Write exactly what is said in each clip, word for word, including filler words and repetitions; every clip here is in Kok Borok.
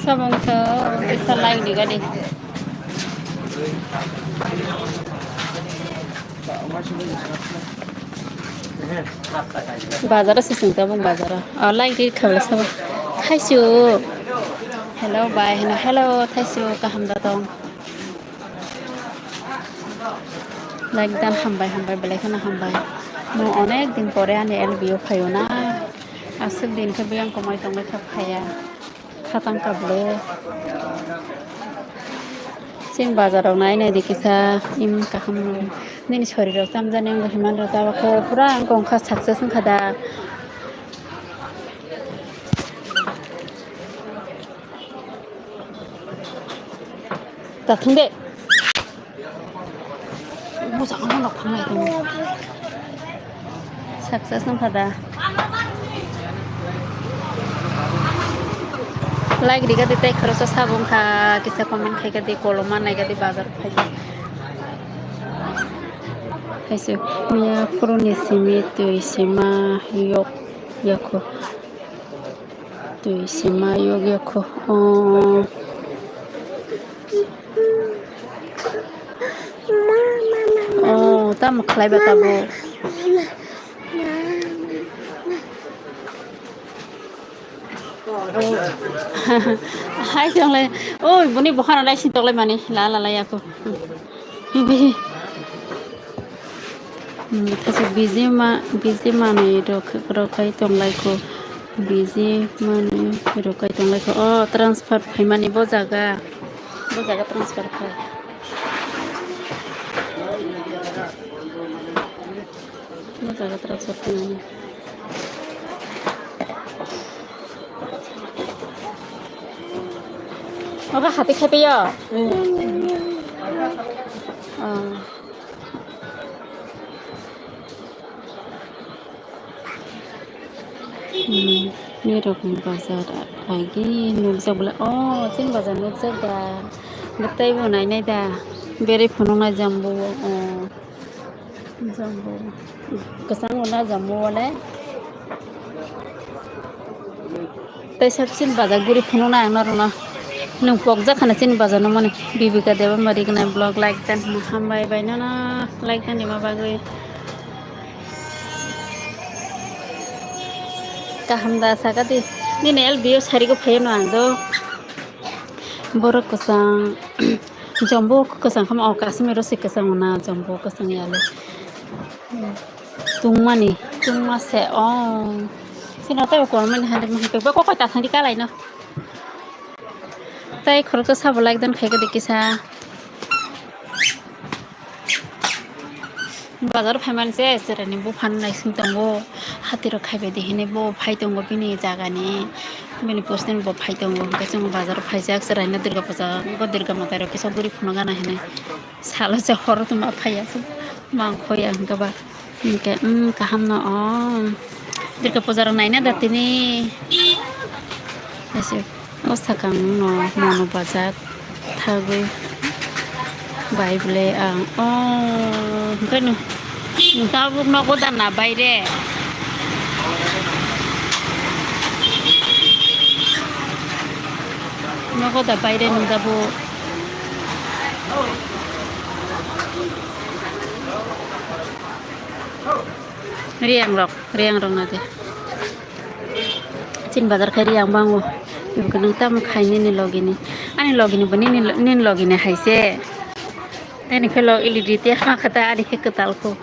Sabong sa, sa lai ni gadi. Bazar o se sung tabuk bazar o. O, like di khabla sabo. Thaisu. Hello, bye. Hello, hello. Thaisu, kaham da tong? Like dan hambai, hambai, belai kheno hambai. Mo onek din pore ani L B o phaio na. Aswk din khe biyang komoi tongwi kha phaiya. Khatang kable. Chini bazar rok nai nai di kisa im kaham rok. Nini sori rok chamjani wngkha himani rok tabuk khe pura wngkha success wngkha da. Ta thung de. Bujak no nok thang lai tong. Success wngkha da. Like riga di tei khoroksa sabo wngkha, kisa comment khaika di, koloma naika di, bazar phai. Kaisa miya phuru ni simi twi sima yok yako. Twi sima yok yako. Oh. Oh, tamo khlai ba tabuk. Hai tonglai. Oi, buni bokhana lai sin tonglai mani. La la la yako. Hmm, kaisa biji ma, biji manwi rok, rok kai tong lai kho. Biji manwi rok kai tong lai kho. Oh, transfer phaimani bo jaga. Bo jaga transfer khai. Bo jaga transfer phaimani. Oka hati khai peyo. Oh. Hmm, nirok ni bazar agi nukjak bwle. Oh, chini bazar nukjak da. Bwtaibo nainai da. Beri phunuknai jambu. Oh. Jambu. Kwchang wngna jambu wale. Tei sab chini bazar guri phunuknai ang norokno. Nwng pokjak khana chini bazar no mani. Bibika Debamari gnai vlog like dan hwnwi hambai bai nono like dan rima bagwi. Kaham da sakadi. Nini L B o sarigo phaio no ang do. Borok kwchang. Jombo kwchang khama o Kashmir o se kwchang na jombo kwchang yalo. Tungmani, tungma se o. Sino tei o kormani hande muhi pek ba kokoi ta thangdi kalai no. Tei khoroksa sabo like dan khai kadi kisa. Bazar phaimani se chwraini buphano naising tongo, hatirok khaibai di hinwi bo phai tongo bini jagani, bini postni bo phai tongo, hwnkhe chwng bazar phaijak chwraino Durga puja, bo Durga mwtairok kisa guri phunukgana hinwi salo se horo tongma phaiya, mangkhoya hwnkhe ba, hwnkhe, um, kaham no, o, Durga puja rok naina da tini. O sakang no mono bajak thagwi bai bwle ang o hwnkhe no tabuk nogo da na baire nogo da baire nung tabuk. Riyang rok, riyang rok na de. Chin bazar khai riyang bango. Ibu khe nung tamo khai nini logini. Ani logini bo nini, nini logini hai se. Teni khe lo L E D te ha khe ta ani khe kwtal kho.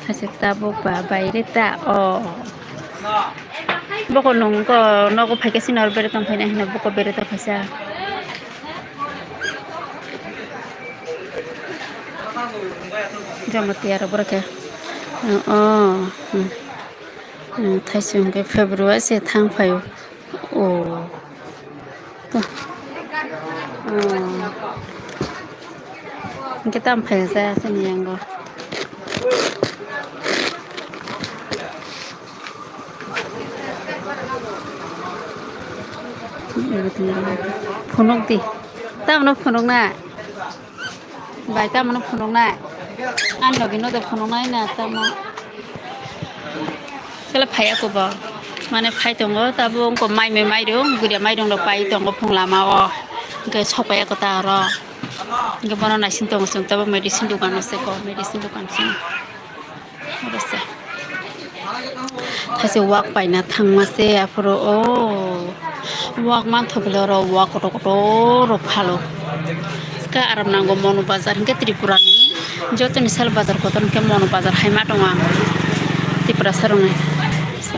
Thasik tabuk ba baire ta o. Boko nung ko nogo phai khe sini oro bere tong phai na hino boko bere tong phaisa. Jamatia rok borok khe. O, o, hmm. Hmm, thaisung khe February se thang phaio. O. To. O. Hwnkhe tamo phaijak chini yango. Phunuk di. Tamno phunukna. Bai, tamno phunuknai. Ani logi no de phunuknai na, tamo. Kela phai ako bo. Mane phai tongo, tabo wngko mai me mairung, guria mairung rok pai tongo phung lama o. Hwnkhe sopaiya ko ta oro. Hwnkhe bono naising tongo chwng, tabo medicine dokan o se ko, medicine dokan se. Oro se. Thaise wak paina thangma se aphuru o wak manthogo le oro wak kotor kotor rok phalo. Ska aram nango Mono Bazar hwnkhe Tripura ni jotoni sal bazar kotor hwnkhe Mono Bazar hai ma tongo ang Tiprasa rokni.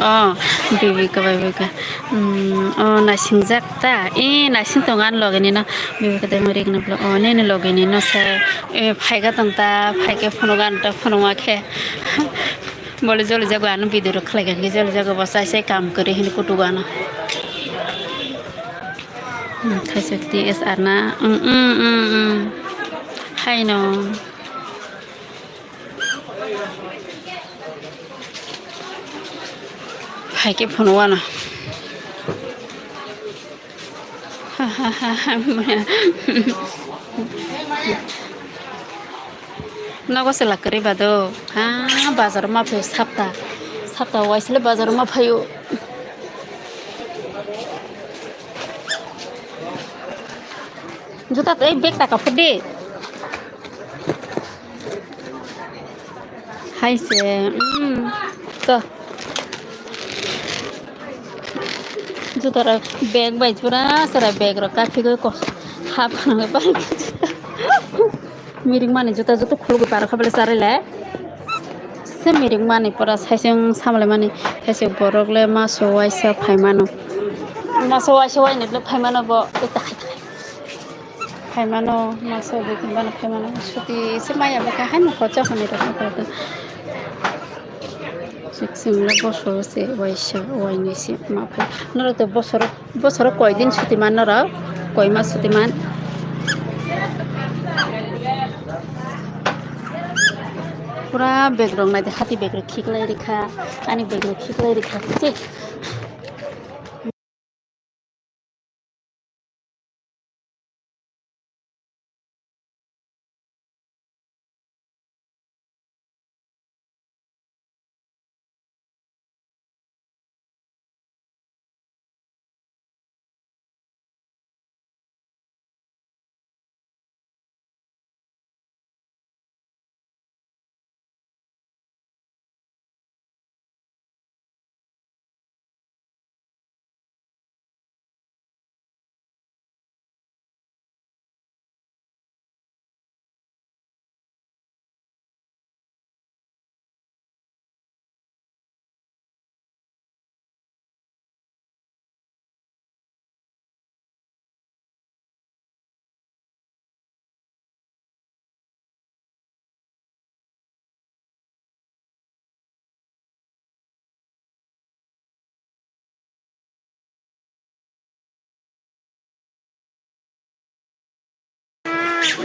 O Bibika bai bika. Hmm, o naisingjak ta? E, naising tongo ani loge ni no. Bebak khe tei muri gwnang bwle. O, nini loge ni no se. E, phaika tong ta, phaikhe phunuk ano ta, phunukma khe. Bole joli jago ano video rok khlai kha, joli jago bo sai sai kam kwrwi hini kutugo ano. Hmm, thaisok T S R na? Hmm, hmm, hmm, hmm. Haino. Hai khe phunuk ano. Nogo chwla kwrwi ba do. Ha, bazar ma phaio sapta. Sapta waisle bazar ma phaio. Juta tei bag ta kaphur di. Hai se, mm, to. Juta rok bag bai jora, sara bag rok kaphigwi ko, hap hango bai. Mirik mani juta joto khulugwi barokha bele charwi le. Se mirik mani pora saisung samlai mani, saisung borok le maso waisa phai mano. Maso waisa wainwi le phai mano bo, ui takhai takhai. Phai mano, maso dui tin bano phai mano. Suti se maya bwkha hai no kocha hwnwi rok kha kha. Sik sing le bosoro se waisa wainwi se ma phai. Norok to bosoro Bosoro koi din suti man norok? Koi mas suti man? Pura bag rok nai de, hati bag rok khiklai rikha, ani bag rok khiklai rikha. Chik.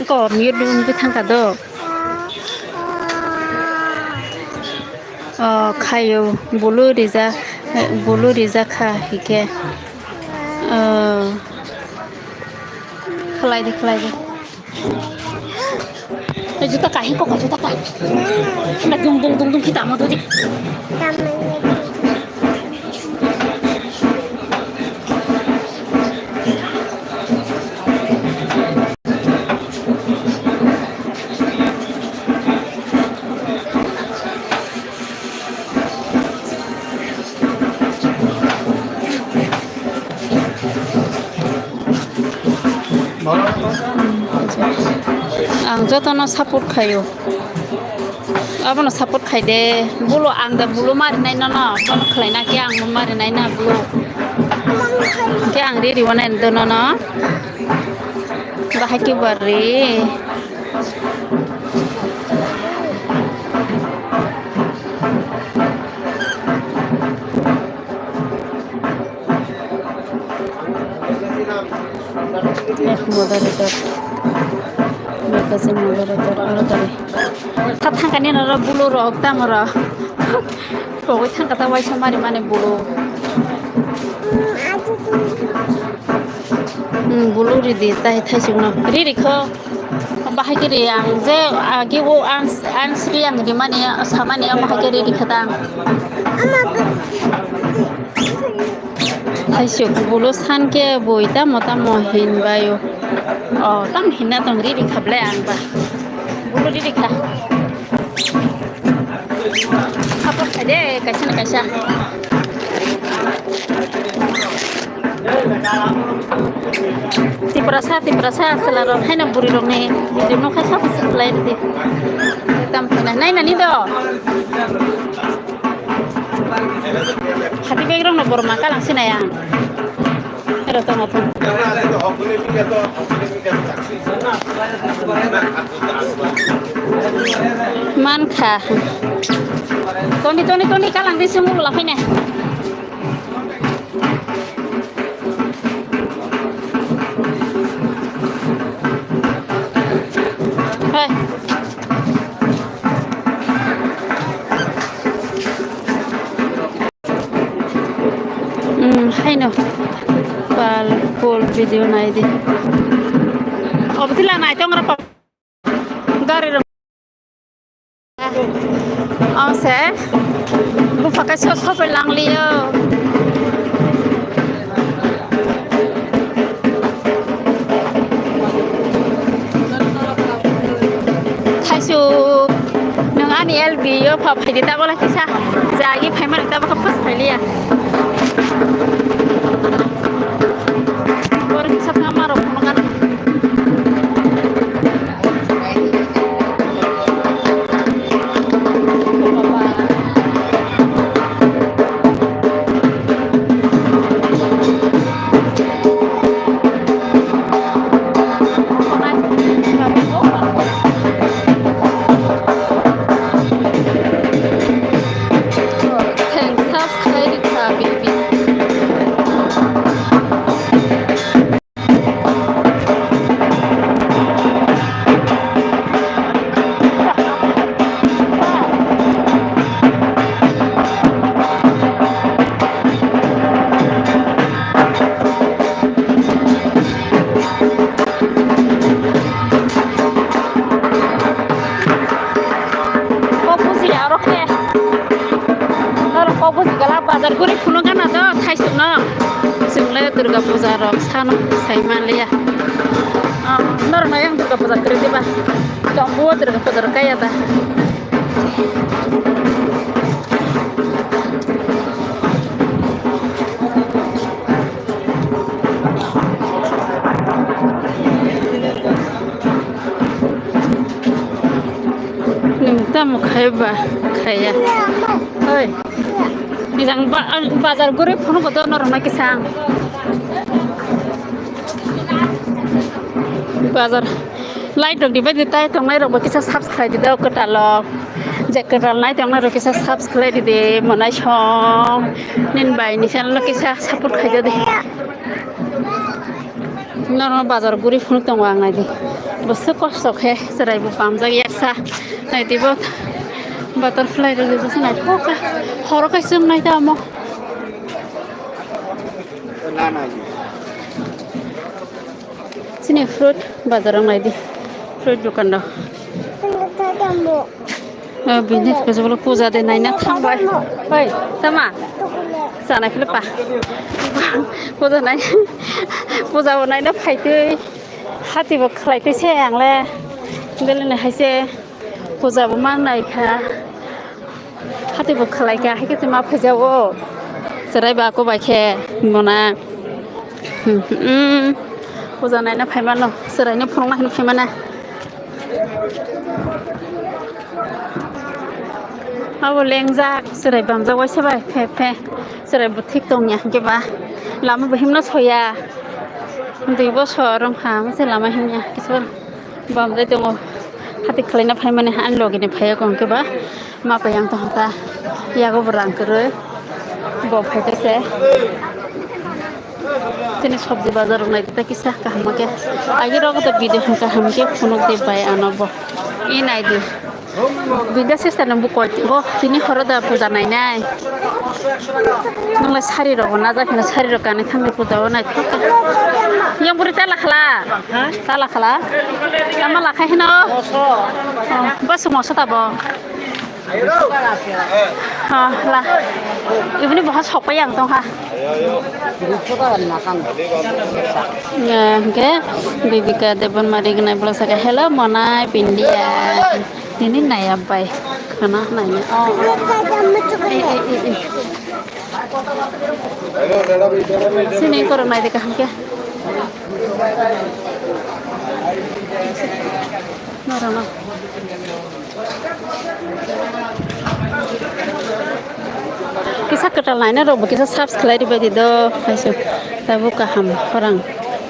Ko mute wngwi thangkha do. O khayo bulu rija, bulu rija kha hike. O khlai di, khlai di. Juta kahi kok juta kahi. Na dung dung dung dung kita mau tuh. Ang jotono support khaio. Abono support khai de. Bulo ang da bulo mari nai nono. Phone khlai na khe ang bo mari nai na bulo. Khe ang ri ri wanai do nono. Bahai khe bar ri. Moderator. Magazine moderator. Aro tari. Tha thangkani noro bulo rok tamo rok. Pogwi thangkha ta waisa mari mani bulo. Hmm, bulo ridi tai thaisukno. Riri kho. Bahai khe ri ang je agi o ang ang sri ang rimani samani ang bahai khe riri kha ta. Thaisuk bulo san khe bui tamo tamo hinbaio. O, tamo hinna tong riri kha ble ang ba. Bulo riri kha. Support khai de, kaisa na kaisa. Tiprasa, Tiprasa, chwla rok haino bwrwi rok ni video no khai sabo supply ridi. Tam thana nai nani do. Hati bag rok no borma kalang sinai ang. Ero tong athong. Mankha. Toni, toni, toni, kalang di sungguh lah ini. Hei. Hmm, haino. Pal, pol video nai di. Obtila nai tong ra pa. Gari ro. Ose. Bupha kaisa sopai langliyo. Thaisu, nwng ani L B o pha phaidi ta bola kisa. Jagi phaimani ta bokha phas phailiya. Bor kisa phama rok phunukha. Thanks, subscribe kha, baby. Kok buji ya, oro khe. Norok kok buji gala bazar guri phunuk gana do, thaisuk no. Chwng le Durga puja rok sano sai man liya. Ah, norok no yang Durga puja kwrwi diba? Tongbo Durga puja rok kaya da. Nwng tamo khai ba? Khaiya. Oi. Nijang ba-, bazar guri phunuk go do norok no kisa. Bazar. Light rok dibai di tai tongnai rok bo kisa subscribe di do kwtal rok. Je kwtal nai tongnai rok kisa subscribe di de monai song. Nin bai ni channel no kisa support khai di. Norok bazar guri phunuk tongo ang naidi. Bwswk kosto khe chwrai bo pamjak yaksa. Naidi bo butterfly rwgwi bwswk naithok khe. Horo khe chwng nai tamo. Chini fruit bazar ang naidi. Fruit dukan rok. O bini kosok puja de naina thangbai. Oi, tama? Chana philip pa. Puja nai. Puja bo naina phaitwi. Hati bo khlaitwi se ang le. Bele ne haise puja bo man nai kha. Hati bo khlai kha, hai khe ma phaijago. Chwrai ba ko bai khe mona. Hmm, hmm. Puja naina phaimano, chwraino phunukna hwnwi phaimana. Abo lengjak, chwrai bamjak waisa bai, phe, phe. Chwrai bo thik tongya, hwnkhe ba lama bo himno soya. Dui bosor wngkha, mase lama himya, kisa bamjai tongo. Hati khwlaina phaimani, ani logini phaiya, hwnkhe ba. Ma pai ang tongkha, yago bo rang kwrwi, bo phaikha se. Chini sobji bazar rok naidi ta kisa kaham khe. Agi rok to video kaham khe phunuk di bai ano bo. I naidi. Video sister nang bo koi bo tini horo da puja nai nai. Nang le sari rok na jak na sari rok kanwi thang puja o nai. Yang buri ta la khala. Ta la khala. Tama la khai hino. Bas mo sa ta bo. Oh, la. Ibini boha sokpai ang tongkha. Eh, hwnkhe Bibika Debbarma rignai bwlai saka, "Hello, Monai, Bindia." Tini naiya bai. Khana naina. Oh. Eh, eh, eh, eh. Sini korok naidi kaham khe. Norokno. Kisa kwtal naina rok bo kisa subscribe ribai di do. Haisuk tabuk kaham khorang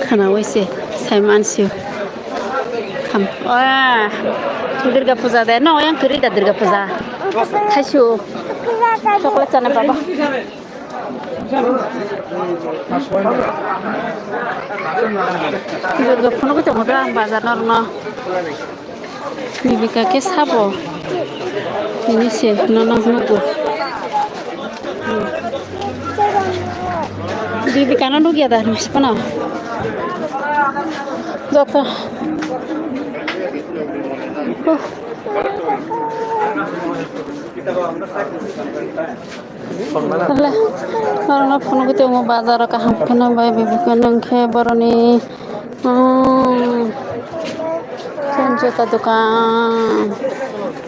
khwnaui se sai mansio. Kham. Ah, Durga Puja de. No, yang kwrwi da Durga Puja. Thaisu. Chocolate chana baba. Durga phunugwi tongo da ang bazar norokno. Bibika khe sabo. Nini se nono nugo. Bibika no nugya da nisi phano. Joto. Tole, norokno phunugwi tongo bazaro kaham kheno bai bibika nang khe boroni, hmm, juta dokan,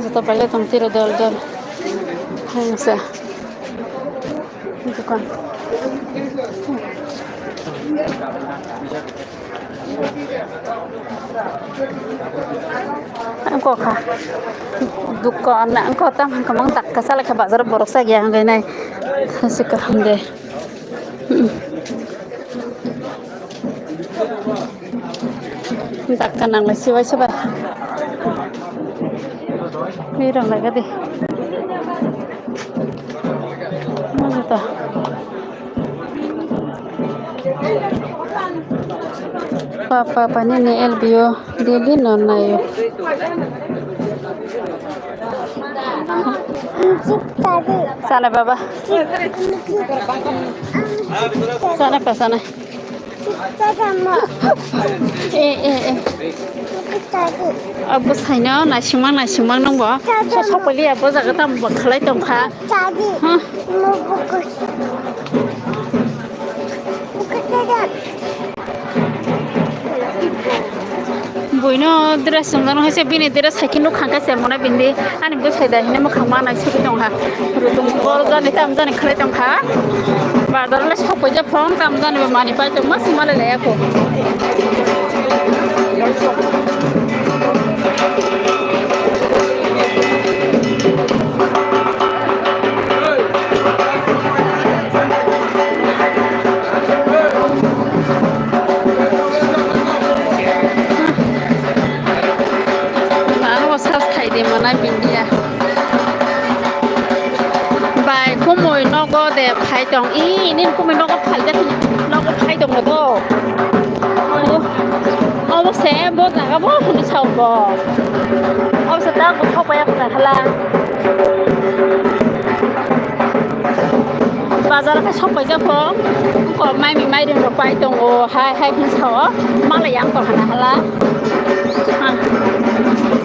juta pailai tong tiro dol dol. Hai masa. Dukan. Engko kha. Dukan engko tam kwmang dakka salai kha bazar borok sa gya hwnwi nai. Sika hwnde. Dakka nanglai sibai sibai. Ni rang lai gadi. Mano ta. Papa pani ni L B O daily no nayo. Sana baba. Sana pa sana. Eh, eh, eh. Abo saino naisingmang naisingmang nungbo. So sokpili abo jaga tamo bo khalai tongkha. Huh? Buino dress chumjak nung hai se bini dress hai khe nuk kha se mona bindi ani bwsai da hino mwkhang ma nai sugui tong kha. Rutung bol jani tam jani khlai tong kha. Bazar le sok pai ja phong tam jani bo mani pai tong ma sima le le ko. Ano sas khai de mana bindia. Bai kumui nogo de phai tong. I, nin kumui nogo phai de, nogo phai tong do. Se bo jaga bo hwnwi sao bo. Abo se ta bo sok paiya khna khala. Bazar khe sok paijak kho. Ko mai mi mai ring rok pai tongo. Hai hai hwnwi sao. Malai yang tong khna khala. Ha.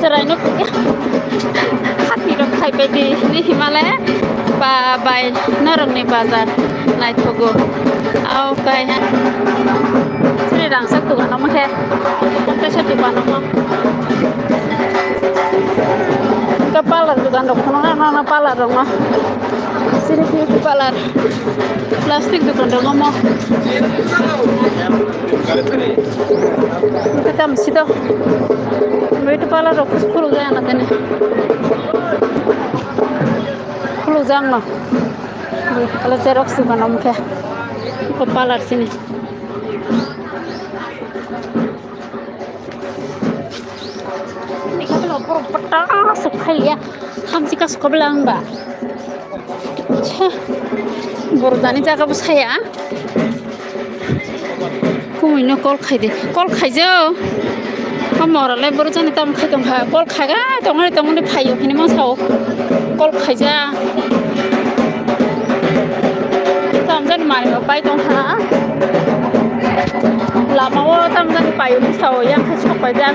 Chwrai no khati rok khai pai di hwnwi himale. Ba bai norok ni bazar. Naithogo. Au kai ha. Sri rangsak dukan omo khe. Kaisa dukan omo. Ka parlor dukan rok phunukna nana parlor rok ma. Sri beauty parlor. Plastic dukan rok omo. Kita mesti to. Beauty parlor rok khuluk jaya na tene. Khuluk jang no. Ala xerox dukan omo khe. Ko parlor sini. Ni khe borok bwtang aswk phaiya. Hamsi kasu kabla wngba. Chha. Borok jani jaga bo saya. Kumui no call khai di. Call khai jao. O mora lai borok jani tam khai tong kha. Call khaga tongmani tongmani phaio hini ma sao. Call khaija. Tam jani mari ma pai tong kha. Lama o tam jani paio hini sao yang khai sok paija.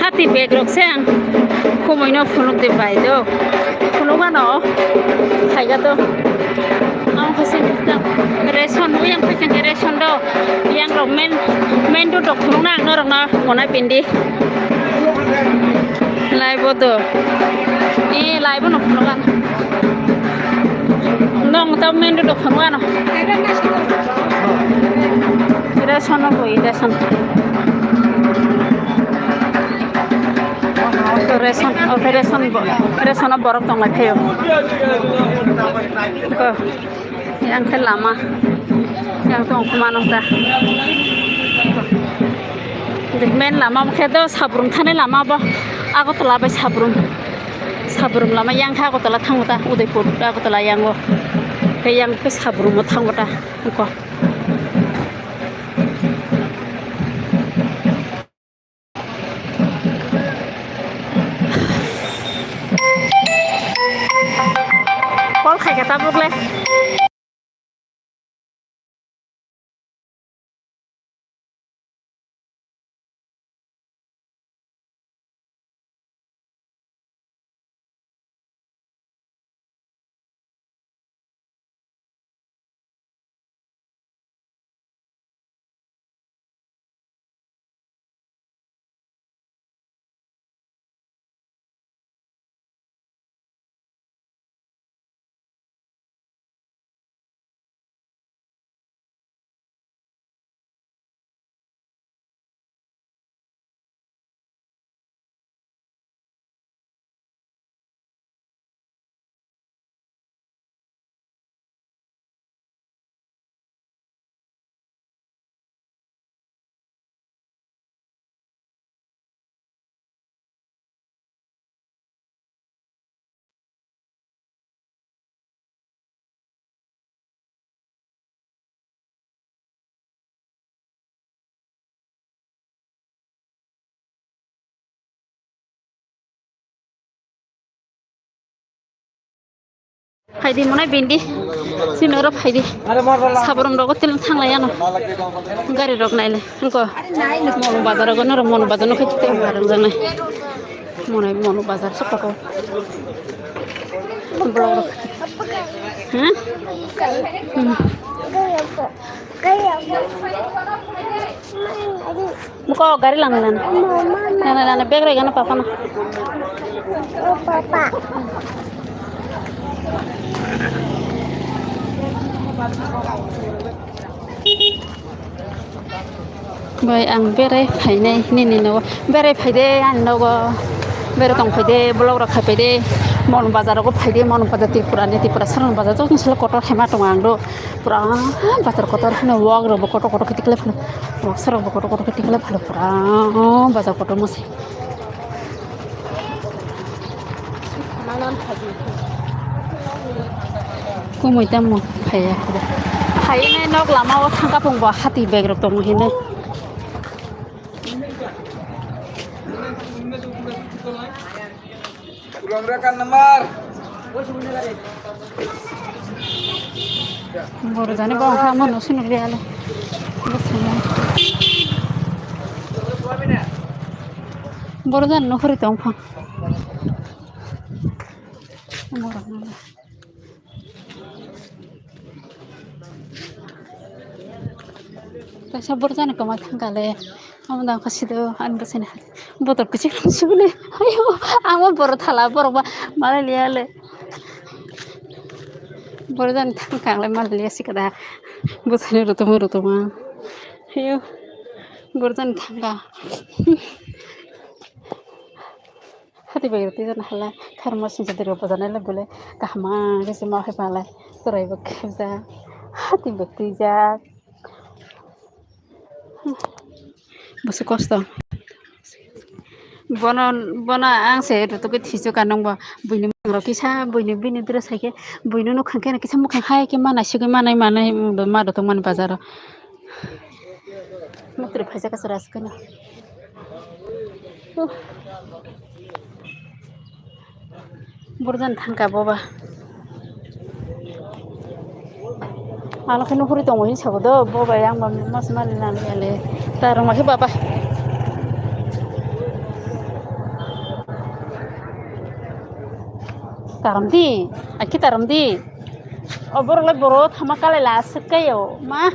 Hati bag rok se ang kumui no phunuk de bai do. Phunuk ano khaiga to. Ang khaise ration, yang khaise ration do. Yang rok main, main road rok phunuk na ang norok no monai pindi. Lai bo do. E lai bo no phunuk ano. Nong ta main road rok phunuk ano. Ration no boi ration. Operation, operation, operation o borok tong lai phaio. Ko, yang khe lama, yang tong khuma nw ta. Main lama khe do Sabrum thani lama bo, Agartala bai Sabrum, Sabrum lama yang khe Agartala thango ta, Udaipur Agartala yang o, khe yang khe Sabrum o thango ta, ko. Call khai khe tabuk le. Phaidi monai bindi. Sini oro phaidi. Sabrum rogo tiling thanglai ano. Gari rok naile. Engko. Monu bazar rogo noro monu bazar no khiti teng barang jangnai. Monai monu bazar sok kok. Blok rok. Hah? Hmm. Muko gari lang lang. Nana nana bag rega na papa na. Bai ang berai phainai nini nogo. Berai phaide ani nogo. Berai tong phaide, vlog rok khai phaide. Mon bazar rogo phaide, mon bazar Tripura ni, Tripura srong bazar jotoni salo kotor hema tongo ang do. Pura bazar kotor hwnwi wak rok bo kotor kotor khe tikhlai phano. Wak srok bo kotor kotor khe tikhlai phano pura bazar kotor mose. Kumui tamo phaiya. Phainai nok lama o thangkapung bo hati bag rok tongo hinwi. Borok jani bo wngkha, omo no swnam liya le. Borok jani nw khori tong pha. Kaisa borok jani kwma thangkha le. Omo dang kha sido ani bwsani hai. Botol kwchwk rok subole. Ayo, ang bo borok thala borok ba malai liya le. Borok jani thangkha ang le malai liya sikada. Bwsani rutuma rutuma. Ayo, borok jani thangkha. Hati bai roti jana hala thermos ni jodi rok bojana le bole kaham ma khe se ma hai palai chwrai bo khibja hati bo twijak. Bwswk kosto. Bono, bono ang se rwtugwi thwichwkha nwngbo. Buini mwkhang rok kisa, buini, bini dress hai khe, buino nukhang khe kisa mwkhang hai khe ma naisigwi manai, manai, ma rwtwkmani bazaro. Mwtwrwi phaijak kha chwrai aswk kheno. Huh. Borok jani thangkha boba. Ano khe nukhuri tongo hinwi sabo do, boba yang ba mas mali nang ya le. Ta rwma khe baba. Taram di, aki taram di. O borok le borok thama kalai la aswk kaio ma.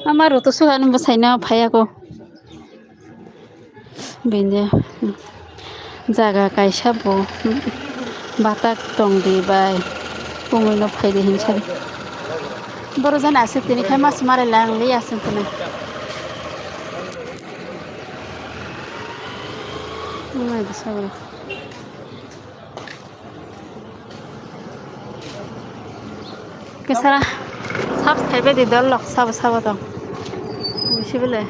Ama rwtwswk ani bwsaino phaiya kho. Bini jaga kaisa bo batak tong di bai, kumui no phai di hinsa di. Borok jani aswk tini khai mas marai lang li aswk tini. Nai bwsa borok. Kesara subscribe di dol lok sabo sabo tong. Bisi bele.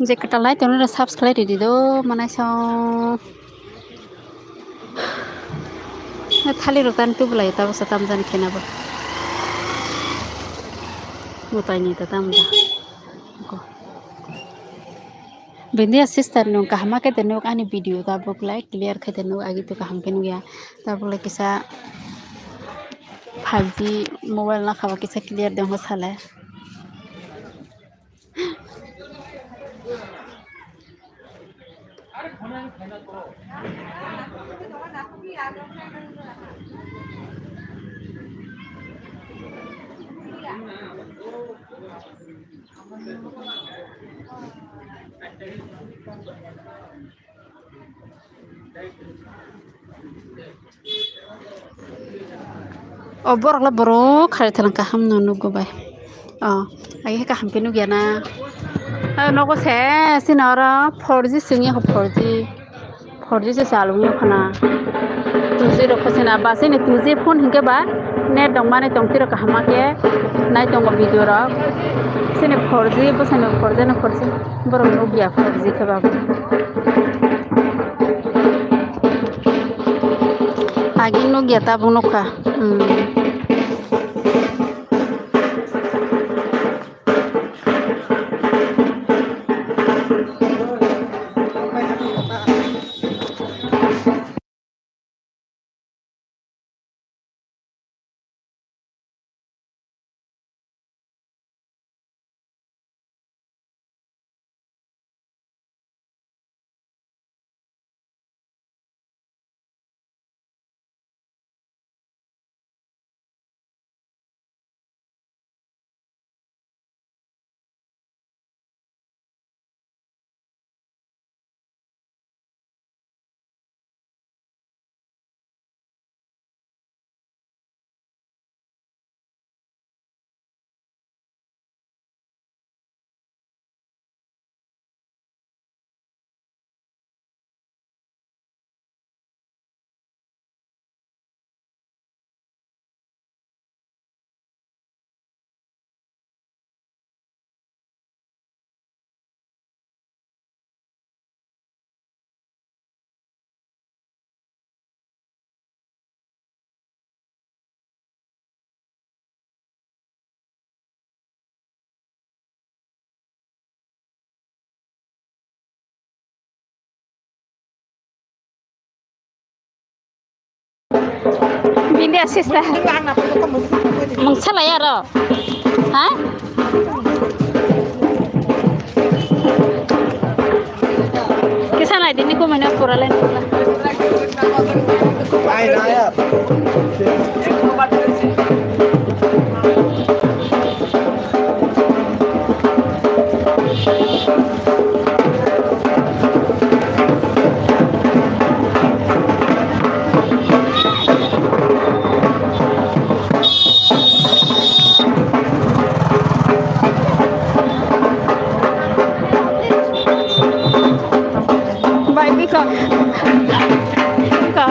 Je kwtal lai tonwi rw subscribe rwdi do manai song. Thali rok tani tubulai tabo sa tamjani khena bo. Mwtai ni ta tamda. Bini sister nung kaham khe de nuk ani video tabuk lai clear khe de nuk agi tu kaham khe nukya tabuk lai kisa five G mobile na khaba kisa clear de salai. O borok le borok kharwi thalang kaham no nukgo bai. O, ai khe kaham khe nukya na. O nogo se sini oro four G singya kho four G. Four G se chalwi khna. Two G rok khe sina ba sini two G phone hinkhe ba net dong mani tong tiro kaham khe nai tongo video rok. Sini four G bo sini four G no four G borok nukya four G khe ba. Agini nukya tabuk nukha. Hmm. Dia sister. Mungsa lai aro. Ha? Kisa nai dini ko mena pura lai pura. Bai, biko. Biko.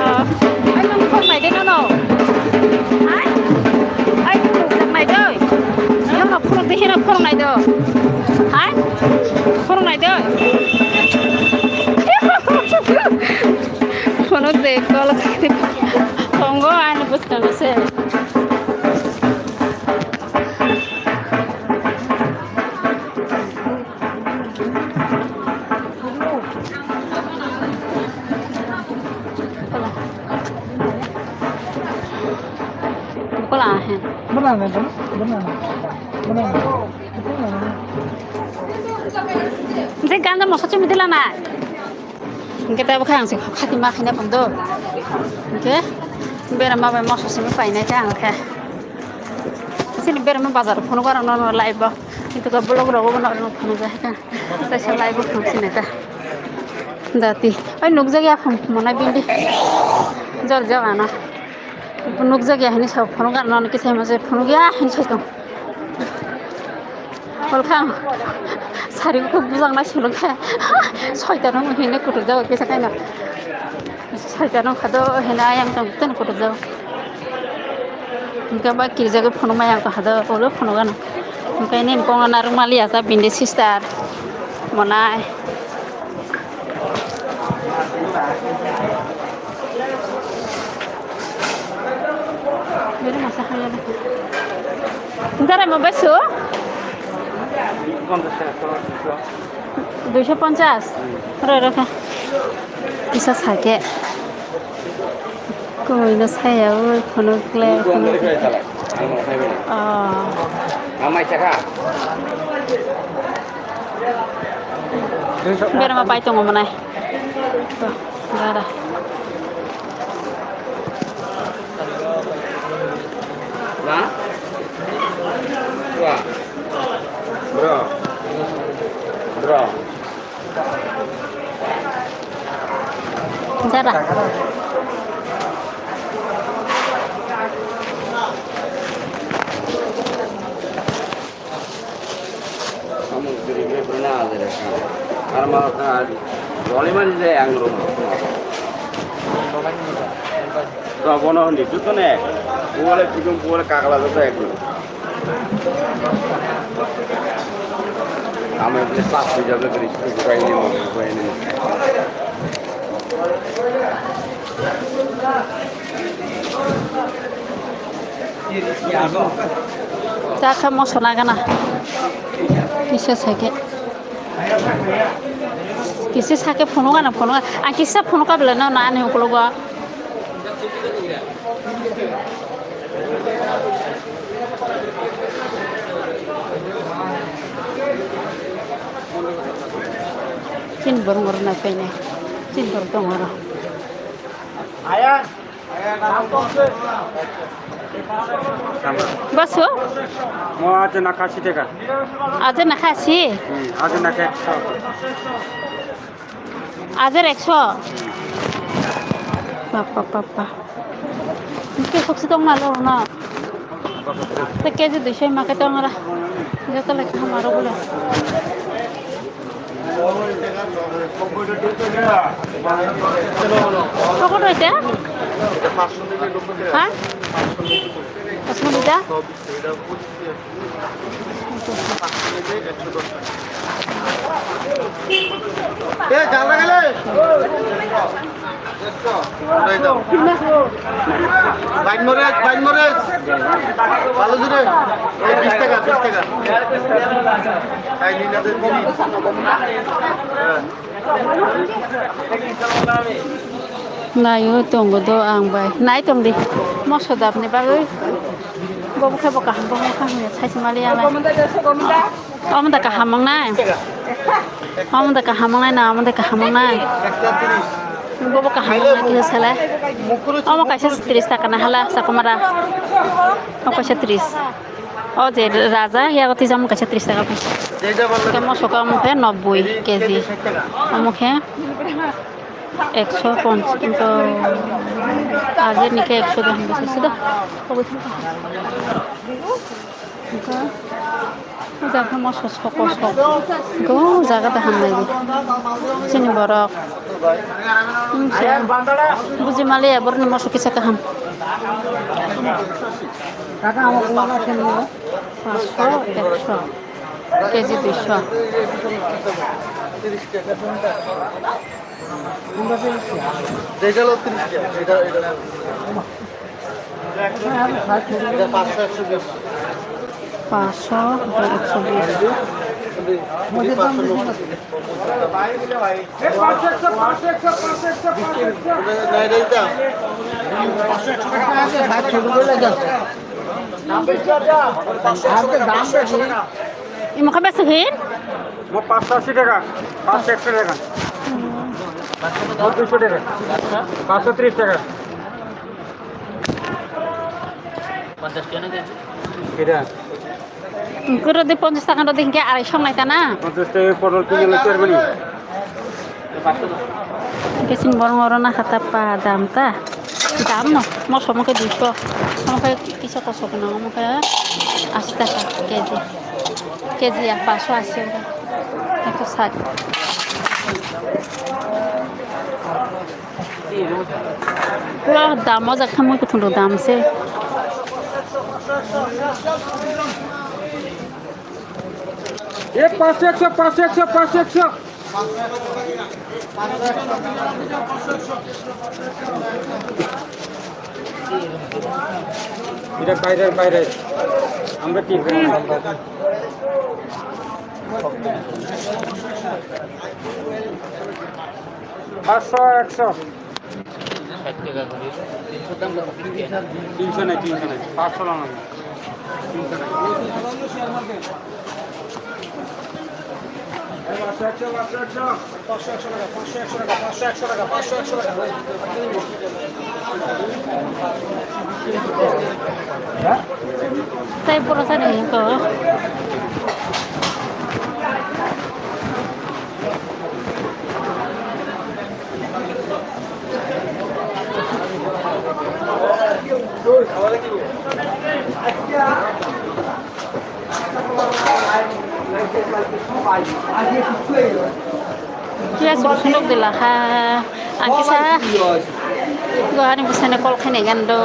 Ai, nung phone nai de, nono. Ai? Ai, nung nai de. Nono phone de, hina phone nai de. Hai? Phone nai de. Phone de, call khaide. Tongo, ani bwskango se. Bukola ahe. Bana na, bana na, bana na. Je ganda moso chumi dila na. Hingke tei bo khe ang se khati ma khaina pando. Hingke berama bai moso simi painai ta ang khe. Sini berama bazar phunuk aro no no live bo. Kintu ka vlog rogo bo no no phunuk ja kha. Tei sa live bo phunuk sini ta. Dati. Oi nukjak ya phung mona bindi. Jor jor ano. Nukjak ya hini sa phunuk aro no kisa ma se phunuk ya hini sa tong. Kolkhang sari kok bujang nai suluk khe soitano hine kutuk jago kisa kaino soitano khado hine ayang tong teno kutuk jago hingke ba kirjago phunuk mayang tong khado ulo phunuk gana hingke nini kongo narwk mali asa bini sister monai. Dara mo besu? Duiso ponchas. Ro ro kha. Kisa sake. Koi no saya oi kono kle kono. Ah. Berma pai tongo manai. To, dara. Na? Wa. Bro. Bro. Dara. Samung diri bre bre na aje re. Ar ma ka roli mani je ang ro. To bono hindi tu to ne. Bole pidung bole kagla to ek. Amo bre pas tu jabe kri tu kai ni mo kai ni. Chakha moso nagana. Kisa sake. Kisa sake phunukgana phunukga. Ang kisa phunukga bela no na ani ukologo. Chin borong rok nai phainai. Chin borok tong oro. Baso? Mo aje na kasi teka. Aje na kasi? Hmm, aje na kasi. Ajer ekso. Bappa, bappa. Ke sok si tong na lo na. Te keji duiso ma ke tong ra. Joto le kham aro bole. Koko doite? Ha? Asma dita? এ, জাল লাগাইলে? ওটাই দাও। বাইন মরিচ, বাইন মরিচ। ভালো জুড়ে। এই বিশ টাকা, বিশ টাকা। এই নিন, আছে তিরিশ। হ্যাঁ। Naio tongo do ang bai. Nai tong di. Moso dapni bagwi. Bobo khe bo kaham, bobo kaham ya, sai se mali ya lai. Omo da kaham wng nai. Omo da kaham wng nai na, omo da kaham wng nai. Bobo kaham wng nai kisa selai. Omo kaisa tris taka na hala, sakomara. O kaisa tris. O je raja, yago twijamo kaisa tris taka bai. Khe moso khe omo khe nobboi K G. Omo khe ekso ponchas, kintu ageni khe ekso de hambai se da. Obo khe. Hingke o jaga moso soko sok. Go jaga da hamnai di. Chini borok. Hmm, se. Buji maliya borokni moso kisa kaham. Paso, ekso. K G duiso. এটা হলো তিরিশ টাকা, এটা, এটা। এটা পাঁচশো, একশো বিশ। পাঁচশো, এটা একশো বিশ। এটা পাঁচশো নব্বই। না, এটা দিতাম। Imo khe besa hin? Mo পাঁচশো আশি টাকা, পাঁচশো একশো টাকা, mo দুইশো টাকা, পাঁচশো ত্রিশ টাকা। এটা? Kuro de পঞ্চাশ taka ro de hingke আড়াইশো nai ta na? পঞ্চাশ টাকা পটল কিনে লো, chairman. Hingke chini borok oro nakha ta pa dam ta. Dam no, moso omo khe duiso. Omo khe kisa kosok no, omo khe ashi taka K G. K G ya, পাঁচশো আশি omo khe. Ekso sat. Pura dam o jak khamui kuthung rok dam se. এ পাঁচশো, একশো, পাঁচশো, একশো, পাঁচশো, একশো। এটা বাইরের বাইরে, আমরা ঠিক পাঁচশো, একশো। তিনশো নাই, তিনশো নাই, পাঁচশো লাগানো। তিনশো নাই। পাঁচশো, একশো, পাঁচশো, একশো। পাঁচশো, একশো টাকা, পাঁচশো, একশো টাকা, পাঁচশো, একশো টাকা, পাঁচশো, একশো টাকা। Tei borok sani hinko. Piyaj rosonrok de laha, ang kisa gohani bwsano call khainai gani do.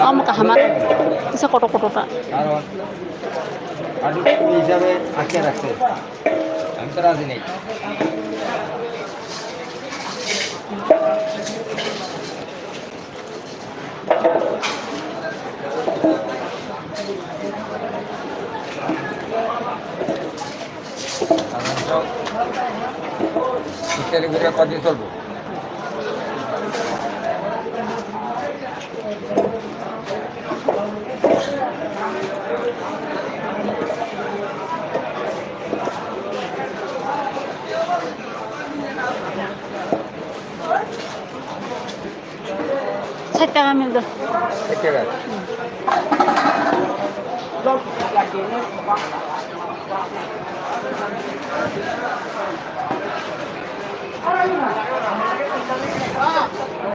Omo kaham, kisa kotor kotor ta. কারণ আলু হিসাবে আটকে রাখছে, আমি তো রাজি নেই। ইত্যাদি করে কদিন চলবো? Sait taka mil do. Sait taka.